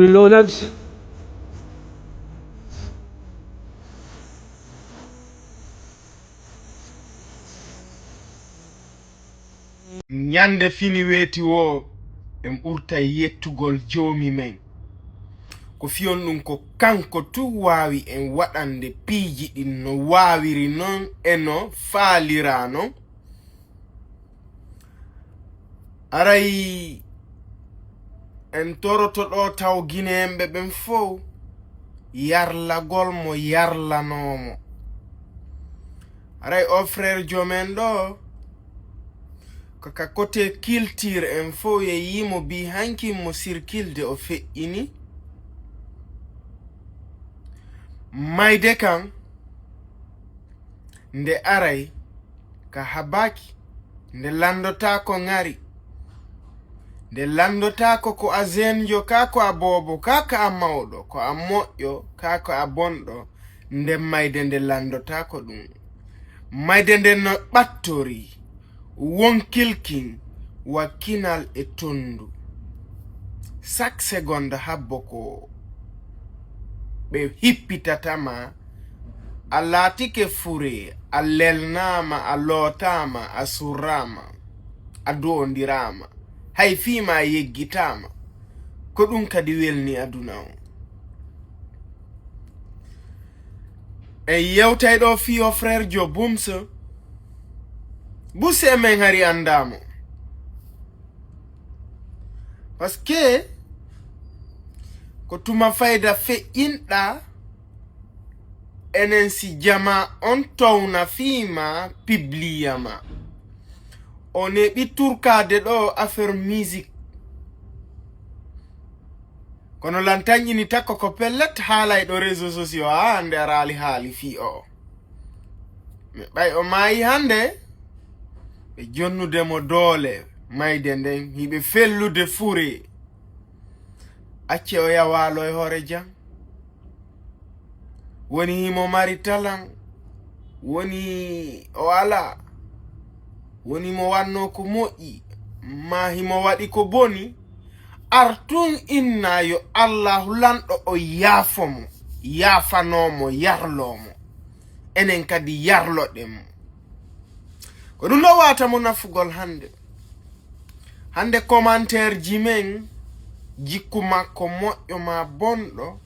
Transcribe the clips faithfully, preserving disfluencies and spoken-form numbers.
كل نفس. Ñande fini weeti woo, en ɓurtay yettugol Joomi men. Ko fiyon ɗum ko Kanko tun waawi en waɗande piiji ɗin no waawiri non e no faaliraa non. Aray en toroto ɗoo taw Gineenɓe ɓen fow yarlagol mo yarlanoo mo. Aray oo frère Joom en ɗoo, ko ka côté culture en fow yeeyii mo, bii hankin mo circulde o feƴƴini. Mayde kan, nde aray ka habaaki, nde lanndotaako ŋari, nde lanndotaako ko a zeenjo kaa ko a boobo kaa ko a mawɗo, ko a moƴƴo kaa ko a bonɗo, nde mayde nde lanndotaako ɗum. Mayde nde no ɓattori wonkilkin wa kinal e tonndu. Chaque seconde habbo ko ɓe hippitata ma, a laatike fure, a lelnaama, a lootaama, a surraama, a duwondiraama, hay fii ma yeggitaama. Ko ɗum kadi welni aduna on. En yewtay ɗoo fii o frère Joe Bumse. Buse men hari anndaa mo. Parce que ko tuma fayda feƴƴinɗaa, enen si jamaa on towna fii ma, pibliya ma. On heɓi turkaade ɗoo affaire musique. Kono lan tañƴini takko ko pellet haalay ɗo réseaux sociaux, haa hannde a raali haali fii o. Mais ɓay o maayi hannde, ɓe jonnude mo doole mayde nden, hiɓe fellude fure. Acce o yawaalo e hoore jam. Woni himo mari talan, woni o alaa, woni mo wannoo ko moƴƴi, maa himo waɗi ko boni, ar tun inna yo Allaahu lanɗo o yaafo mo, yaafanoo mo, yarloo mo. Enen kadi yarloɗen mo. Ko ɗum ɗo waata mo nafugol hannde. Hannde commentaire ji men, jikku makko moƴƴo maa bonɗo,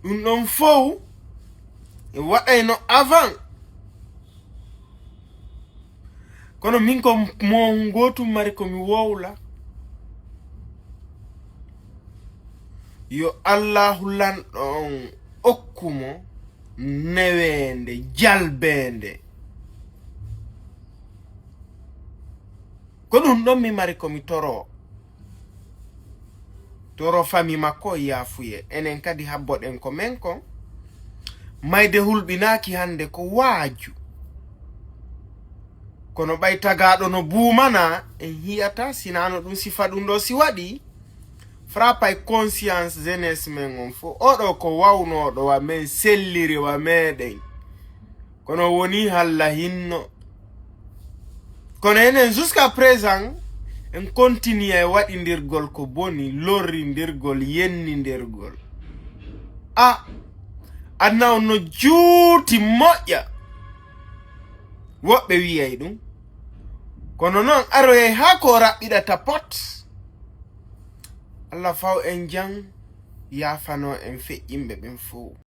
ɗum ɗon fow e waɗayno avant. Kono min ko mo ngootum mari ko mi wowla. Yo Allaahu lanɗo on okku mo neweende, jalbeende. Ko ɗum ɗon mi mari ko mi toroo. Toroo fami makko o yaafuye. Enen kadi habboɗen ko men kon. Mayde hulɓinaaki hannde ko waaju. Kono ɓay tagaaɗo no buumanaa, en hi'ataa, sinaa no ɗum sifa ɗum ɗoo si waɗii. Frappay conscience jeunesse men on fof. Oɗo ko wawnooɗo wa men, selliri wa meɗen. Kono woni halla hinno. Kono enen jusqu'à présent, en continue e waɗindirgol ko boni, lorrindirgol, yennindirgol. A, aduna on no juuti moƴƴa. Woɓɓe wi'ay ɗum. Kono non aroyay haa ko o raɓɓiɗata pot. Allah faw en jam, yaafanoo en feƴƴinɓe ɓen fow.